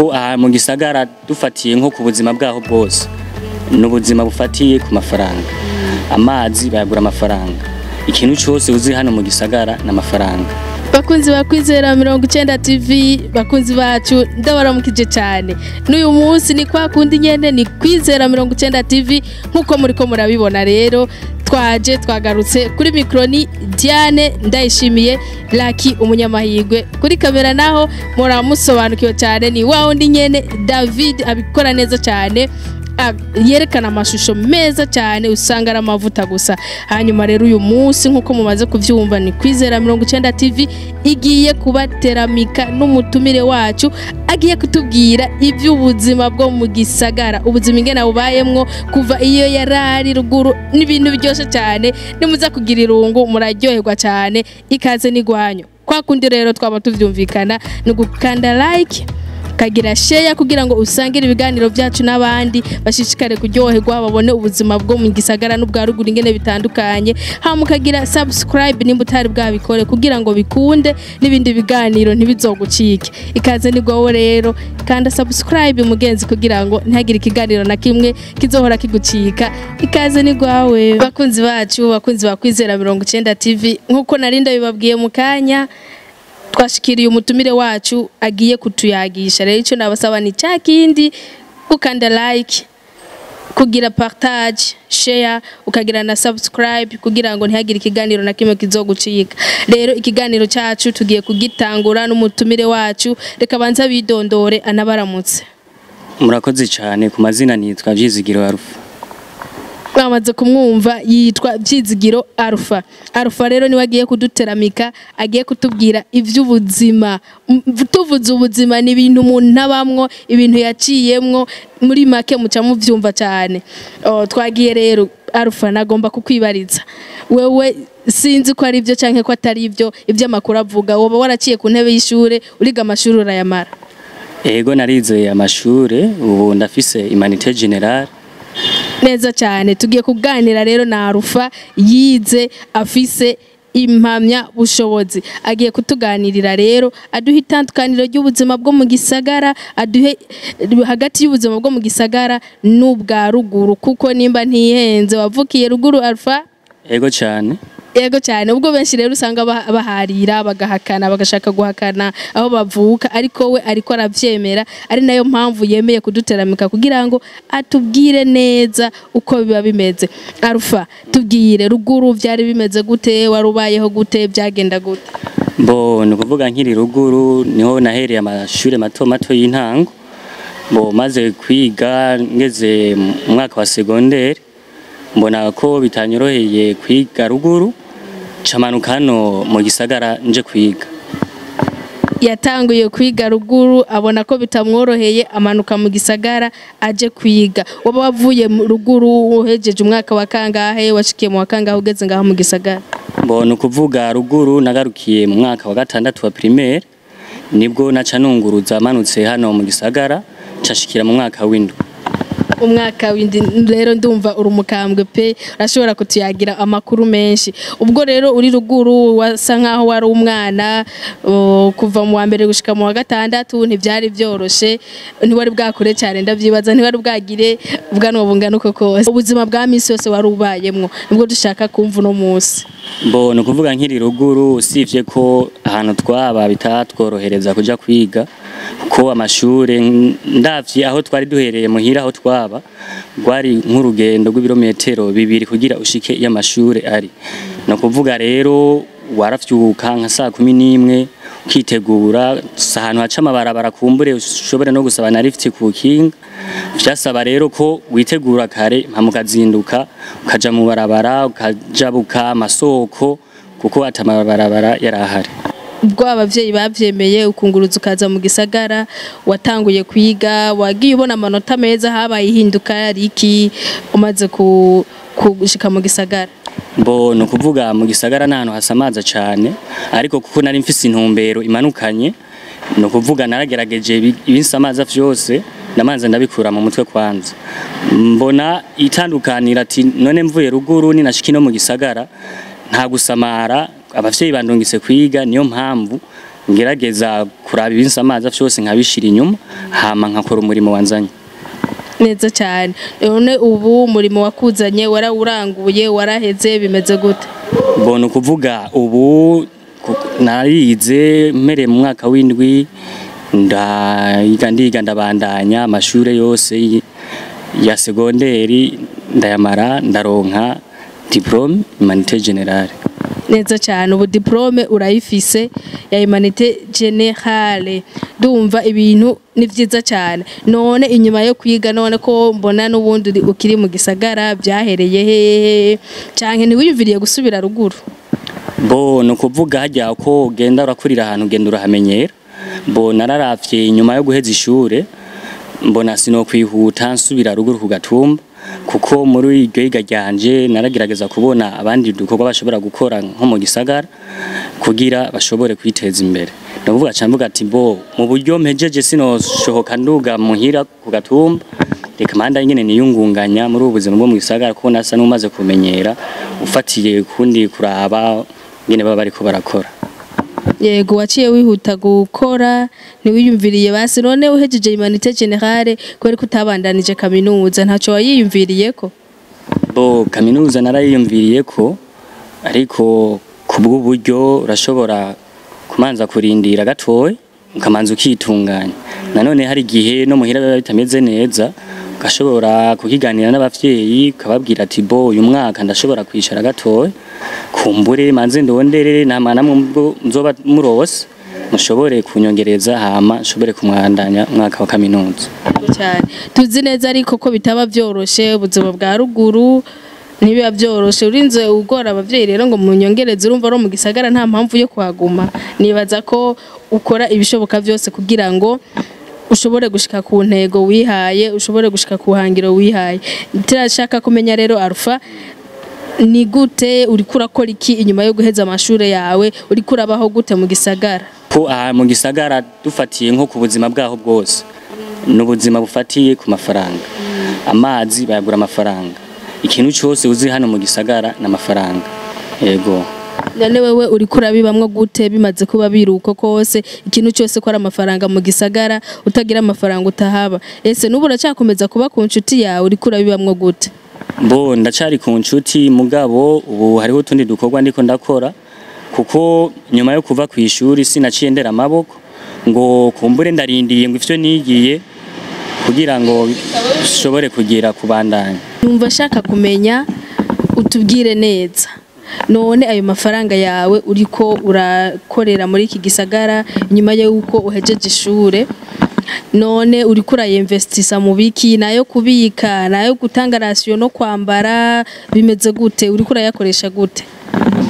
Kuko aha mu gisagara, dufatiye nko ku buzima bwaho bwose, ni ubuzima bufatiye ku mafaranga. Amazi bayagura amafaranga, ikintu cyose uzi hano mu gisagara ni amafaranga. Bakunzi ba Kwizera 90 TV, bakunzi bacu, ndabaramukije cyane. N'uyu munsi ni kwa kundi nyene, ni Kwizera 90 TV nk'uko muriko murabibona. Rero twaje twagarutse kuri micro ni Diane Ndayishimiye Lucky umunyamahirwe. Kuri kamera naho muramusobanukiwe cyane, ni wa wundi nyene David, abikora neza cyane, yerekana amashusho meza cyane, usanga ari amavuta gusa. Hanyuma rero uyu munsi, nk'uko mumaze kubyumva, ni Kwizera 90 TV igiye kubateramika n'umutumire wacu, agiye kutubwira iby'ubuzima bwo mu gisagara, ubuzima ingena bubayemwo kuva iyo yarari ruguru, n'ibintu biryoshye cyane. Nimuza kugira irungu, muraryoherwa cyane. Ikaze n'igwanyu. Kwa kundi rero twaba tuvyumvikana, ni gukanda like, kagira share, kugira ngo usangire ibiganiro byacu n'abandi bashishikare kuryoherwa, babone ubuzima bwo mu gisagara n'ubwa ruguru ingene bitandukanye. Hama ukagira subscribe nimba utari bwabikore, kugira ngo bikunde n'ibindi biganiro ntibizogucike. Ikaze ni gwowe rero, kanda subscribe mugenzi, kugira ngo ntihagire ikiganiro na kimwe kizohora kigucika. Ikaze ni gwawe. Bakunzi bacu, bakunzi ba Kwizera 90 TV, nkuko narinda bibabwiye mu kanya, twashikiriye umutumire wacu agiye kutuyagisha. Rero icyo nabasaba ni cya kindi: gukanda like, kugira partage, share, ukagira na subscribe, kugira ngo ntihagire ikiganiro na kimwe kizogucika. Rero ikiganiro cyacu tugiye kugitangura n'umutumire wacu. Reka banza bidondore, anabaramutse. Murakoze cyane. Ku mazina nitwa Byizigiro Alpha. Mwamaze kumwumva, yitwa Byizigiro Alpha. Alpha rero niwe agiye kuduteramika, agiye kutubwira iby'ubuzima. Tuvuze ubuzima, ni ibintu umuntu abamwo, ibintu yaciyemwo, muri make muca muvyumva cyane. Oh, twagiye rero. Alpha, nagomba kukwibariza wewe, sinzi ko ari ibyo canke ko atari ibyo, iby'amakuru avuga, woba waraciye ku ntebe y'ishure, uriga amashuri urayamara? Ego, narize amashure, ubu ndafise humanité générale. Neza cyane. Tugiye kuganira rero na Alpha, yize afise impamya bushobozi. Agiye kutuganirira rero, aduhe itandukaniro ry'ubuzima bwo mu gisagara, aduhe hagati y'ubuzima bwo mu gisagara n'ubwa ruguru, kuko nimba ntihenze wavukiye ruguru, Alpha? Ego cyane. Yego cyane. Ubwo benshi rero usanga baharira, bagahakana, bagashaka guhakana aho bavuka, ariko we ariko aravyemera, ari nayo mpamvu yemeye kuduteramika kugira ngo atubwire neza uko biba bimeze. Alpha, tubwire, ruguru byari bimeze gute? Warubayeho gute? Byagenda gute? Bo, ni ukuvuga nkiri ruguru niho nahereye amashure mato mato y'intango. Bo, maze kwiga ngeze mu mwaka wa secondaire, mbona ko bitanyoroheye kwiga ruguru, camanuka hano mu gisagara nje kwiga. Yatanguye kwiga ruguru, abona ko bitamworoheye, amanuka mu gisagara aje kwiga. Waba wavuye mu ruguru uhejeje umwaka wa kangahe? Washikiye mu wa kangahe ugeze ngaho mu gisagara? Bo, ni ukuvuga ruguru nagarukiye mu mwaka wa gatandatu wa primaire, nibwo naca nunguruza manutse hano mu gisagara, cashikira mu mwaka w'indwi. Umwaka w'indwi. Rero ndumva uri umukambwe pe, urashobora kutuyagira amakuru menshi. Ubwo rero uri ruguru wasa nkaho wari umwana, kuva mu wa mbere gushika mu wa gatandatu ntibyari byoroshe, ntiwari bwakure cyane, ndavyibaza ntiwari bwagire ubwanwa bungana uko kose. Ubuzima bwa misi yose wari ubayemwo nibwo dushaka kumva uno munsi. Bo, ni ukuvuga nkiri ruguru, usivye ko ahantu twaba bitatworohereza kuja kwiga, kuko amashure, ndavye aho twari duhereye muhira aho twaba, rwari nk'urugendo rw'ibirometero 2 kugira ushike iyo amashure ari. Ni ukuvuga rero waravyuka nka saa 11 ukitegura, si ahantu haca amabarabara kumbure ushobore no gusaba na lift ku kinga. Vyasaba rero ko witegura kare, mpama ukazinduka, ukaja mu barabara, ukajabuka amasoko, kuko ata mabarabara yarahari. Ubwo abavyeyi bavyemeye, ukunguruza ukaza mu gisagara, watanguye kwiga, wagiye ubona amanota meza? Habaye ihinduka riki umaze kugushika mu gisagara? Bo, ni ukuvuga mu gisagara n'ahantu hasamaza cane, ariko kuko nari mfise intumbero imanukanye, ni ukuvuga naragerageje ibinsamaza vyose ndamanza ndabikura mu mutwe kwanza, mbona itandukanira ati none mvuye ruguru ninashika ino mu gisagara nta gusamara, abavyeyi bandungitse kwiga, niyo mpamvu Ngerageza kuraba ibinsamaza vyose nkabishira inyuma, hama nkakora umurimo wanzanye. Neza cyane. None ubu umurimo wakuzanye warawuranguye, waraheze, bimeze gute? Mbona ukuvuga ubu narize mpereye mu mwaka w'indwi, ndayiga ndiga ndabandanya amashure yose ya segonderi ndayamara, ndaronka diplôme humanité générale. Neza cyane, ubu diplôme urayifise ya humanité générale, ndumva ibintu ni vyiza cyane. None inyuma yo kwiga, none ko mbona n'ubundi ukiri mu gisagara, byahereye hehe, canke ntiwiyumviriye gusubira ruguru? Bo ni ukuvuga hajya ko ugenda urakurira ahantu ugenda urahamenyera. Bo nararavye inyuma yo guheza ishure, mbona sinokwihuta nsubira ruguru ku gatumba, kuko muri iryo yiga ryanje naragerageza kubona abandi dukorwa bashobora gukora nko mu gisagara kugira bashobore kwiteza imbere. Ndavuga ca mvuga ati bo mu buryo mpejeje sinoshohoka nduga muhira ku gatumba, reka mpanda nyene niyungunganya muri ubu buzima bwo mu gisagara, kuko nasa n'umaze kumenyera ufatiye kundi kuraba nyene baba bariko barakora. Yego, waciye wihuta gukora, ntiwiyumviriye basi. None uhejeje humanité générale, kubera ko utabandanije kaminuza, ntaco wayiyumviriyeko? Bo kaminuza narayiyumviriye ko, ariko kubw'uburyo urashobora kumanza kurindira gatoya ukamanza ukitunganya. Nanone hari igihe no muhira biba bitameze neza, ugashobora kukiganira n'abavyeyi ukababwira ati bo uyu mwaka ndashobora kwicara gatoya, kumbure manze ndondere nama namwe ubwo nzoba murose mushobore kunyongereza, hama nshobore kumwandanya umwaka wa kaminuza. Cyane, tuzi neza ariko ko bitaba vyoroshe, ubuzima bwa ruguru ntibiba vyoroshe, urinze ugora abavyeyi rero ngo munyongereze, urumva uri mu gisagara nta mpamvu yo kuhaguma. Nibaza ko ukora ibishoboka vyose kugira ngo ushobore gushika ku ntego wihaye, ushobore gushika ku hangiro wihaye. Turashaka kumenya rero, Alpha, ni gute uriko urakora iki inyuma yo guheza amashure yawe? Uriko urabaho gute mu gisagara? Ko aha mu gisagara dufatiye nko ku buzima bwaho bwose, ni ubuzima bufatiye ku mafaranga. Amazi bayagura amafaranga, ikintu cyose uzi hano mu gisagara ni amafaranga, yego. None wewe uriko urabibamwo gute bimaze kuba biruko kose, ikintu cyose ko ari amafaranga mu gisagara, utagira amafaranga utahaba? Ese n'ubu uracyakomeza kuba ku nshuti yawe? Uriko urabibamwo gute? Bo ndacari ku nshuti, mugabo ubu hariho utundi dukorwa ndiko ndakora, kuko nyuma yo kuva ku ishuri sinaciye ndera amaboko ngo kumbure ndarindiriye ngo ivyo nigiye kugira ngo nshobore kugira kubandanya. Numva ashaka kumenya utubwire neza, none ayo mafaranga yawe uriko urakorera muri iki gisagara nyuma y'uko uhejeje ishure, none uriko urayinvestisa mu biki? Nayo kubika, nayo gutanga ration no kwambara, bimeze gute? Uriko urayakoresha gute?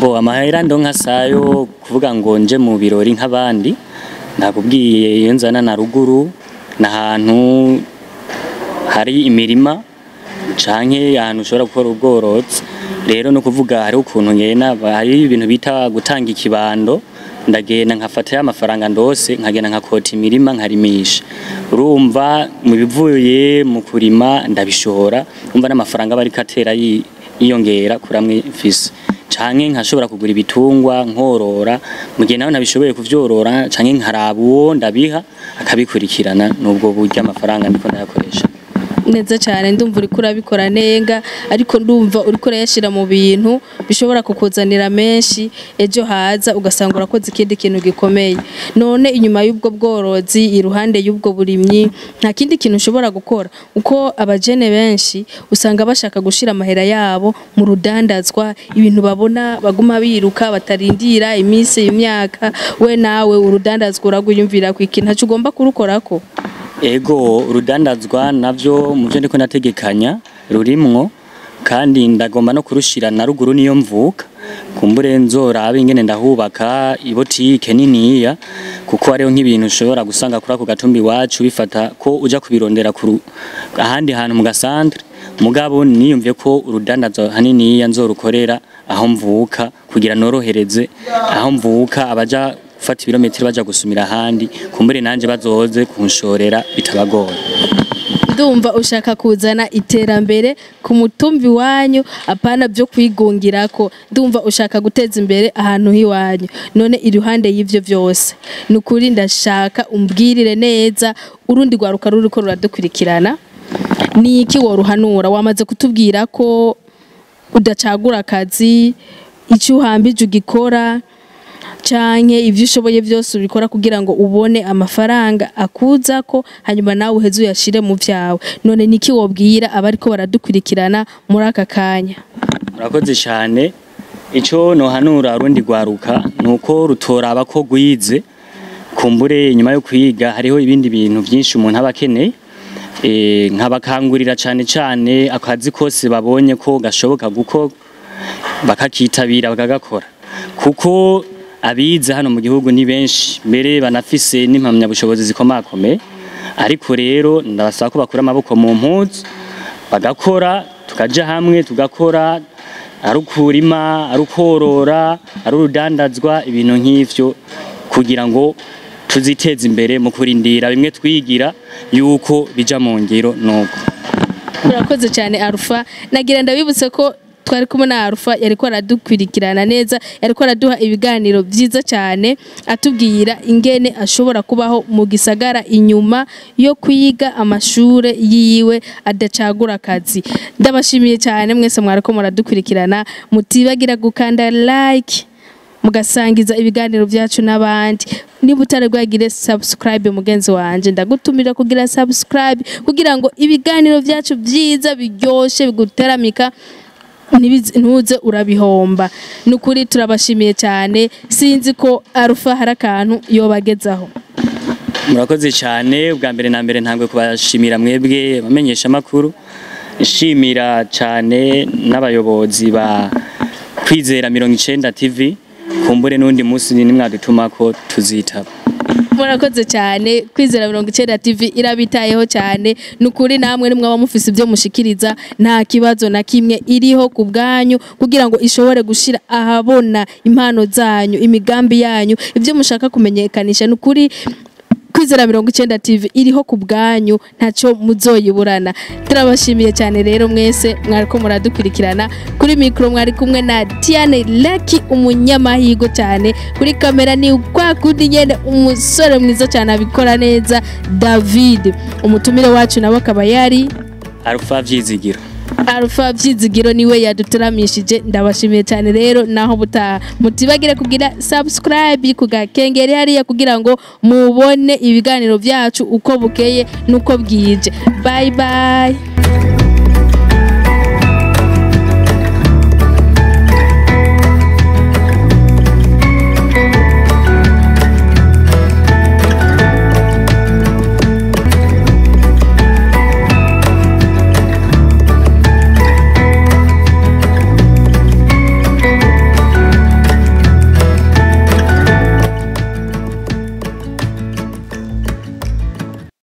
Bo amahera ndonka sayo kuvuga ngo nje mu birori nk'abandi. Nakubwiye iyo nzana na ruguru n'ahantu hari imirima canke ahantu ushobora gukora ubworozi. Rero no kuvuga hari ukuntu ngena, hari ibintu bita gutanga ikibando, ndagenda nkafata ya mafaranga ndose nkagenda nkakota imirima nkarimisha. Urumva mu bivuye mu kurima ndabishora, umva n'amafaranga bari katera yiyongera kuramwe mfise, canke nkashobora kugura ibitungwa nkorora mu gihe nawe ntabishoboye kuvyorora, canke nkaraba uwo ndabiha akabikurikirana. Nubwo buryo amafaranga ndiko ndayakoresha. Neza cyane, ndumva uriko urabikora nenga, ariko ndumva uriko urayashira mu bintu bishobora kukuzanira menshi ejo haza, ugasanga urakoze ikindi kintu gikomeye. None inyuma y'ubwo bworozi, iruhande y'ubwo burimyi, nta kindi kintu ushobora gukora? Uko abajene benshi usanga bashaka gushira amahera yabo mu rudandazwa, ibintu babona baguma biruka batarindira iminsi imyaka, we nawe urudandazwa uraguyumvira ku ikintu ntaco ugomba kurukorako? Ego, urudandazwa navyo mu byo ndiko ndategekanya rurimwo, kandi ndagomba no kurushira na ruguru niyo mvuka, kumbure nzorabe ingene ndahubaka ibotike niniya, kuko hariho nk'ibintu ushobora gusanga kuri ako gatumba iwacu bifata ko uja kubirondera kuru ahandi hantu mu gasantre. Mugabo niyumviye ko urudandazwa haniniya nzorukorera aho mvuka kugira norohereze aho mvuka abaja gufata ibirometero baja gusumira ahandi, kumbure nanje bazoze kunshorera bitabagoye. Ndumva ushaka kuzana iterambere ku mutumbi wanyu, apana byo kwigungirako. Ndumva ushaka guteza imbere ahantu hiwanyu. None iruhande y'ivyo vyose, nukuri ndashaka umbwirire neza urundi rwaruka ruriko ruradukurikirana, ni iki woruhanura? Wamaze kutubwira ko udacagura akazi, icyo uhambije ugikora, canke ivyo ushoboye byose ubikora kugira ngo ubone amafaranga akuzako, hanyuma nawe uheze uyashire mu vyawe. None niki wobwira abariko baradukurikirana muri aka kanya? Murakoze cyane. Ico nohanura urundi rwaruka nuko rutoraba ko rwize, kumbure nyuma yo kwiga hariho ibindi bintu byinshi umuntu aba akeneye. Nkabakangurira cyane cyane akazi kose babonye ko gashoboka guko bakakitabira bakagakora, kuko abize hano mu gihugu ni benshi, mbere banafise n'impamyabushobozi zikomakomeye. Ariko rero ndabasaba ko bakura amaboko mu mpuzu bagakora, tukaja hamwe tugakora, ari ukurima, ari ukorora, ari urudandazwa, ibintu nk'ivyo, kugira ngo tuziteze imbere mu kurindira bimwe twigira yuko bija mu ngiro. Nuko Murakoze cyane, Alpha. Nagira ndabibutse ko twari kumwe na Alpha, yariko aradukurikirana neza, yariko araduha ibiganiro byiza cyane, atubwira ingene ashobora kubaho mu gisagara inyuma yo kwiga amashure yiwe adacagura akazi. Ndabashimiye cyane mwese mwariko muradukurikirana. Mutibagira gukanda like, mugasangiza ibiganiro byacu n'abandi. Niba utari bwagire subscribe, mugenzi wanje, ndagutumira kugira subscribe kugira ngo ibiganiro byacu byiza biryoshe biguteramika ntuze urabihomba. Nukuri turabashimiye cyane. Sinzi ko Alpha hari akantu yobagezaho. Murakoze cyane. Ubwa mbere na mbere ntangwe kubashimira mwebwe bamenyesha makuru, nshimira cyane n'abayobozi ba Kwizera 90 TV. Kumbure n'undi munsi nimwadutuma ko tuzitaba. Murakoze cyane. Kwizera 90 TV irabitayeho cyane nukuri. Namwe nimwaba mufise ibyo mushikiriza, nta kibazo na kimwe, iriho ku bwanyu kugira ngo ishobore gushira ahabona impano zanyu, imigambi yanyu, ibyo mushaka kumenyekanisha. Nukuri Kwizera 90 TV iriho ku bwanyu, ntacyo muzoyiburana. Turabashimiye cyane rero mwese mwariko muradukurikirana. Kuri mikro mwari kumwe na Diane Lucky, umunyamahigo cyane. Kuri kamera ni kwa kundi nyene, umusore mwiza cyane abikora neza, David. Umutumire wacu nawe akaba yari Alpha Vyizigiro. Alpha Vyizigiro niwe yaduteramishije. Ndabashimiye cyane rero, naho butaha. Mutibagire kugira subscribe ku gakengeri hariya kugira ngo mubone ibiganiro byacu uko bukeye nuko bwije. Bye bye.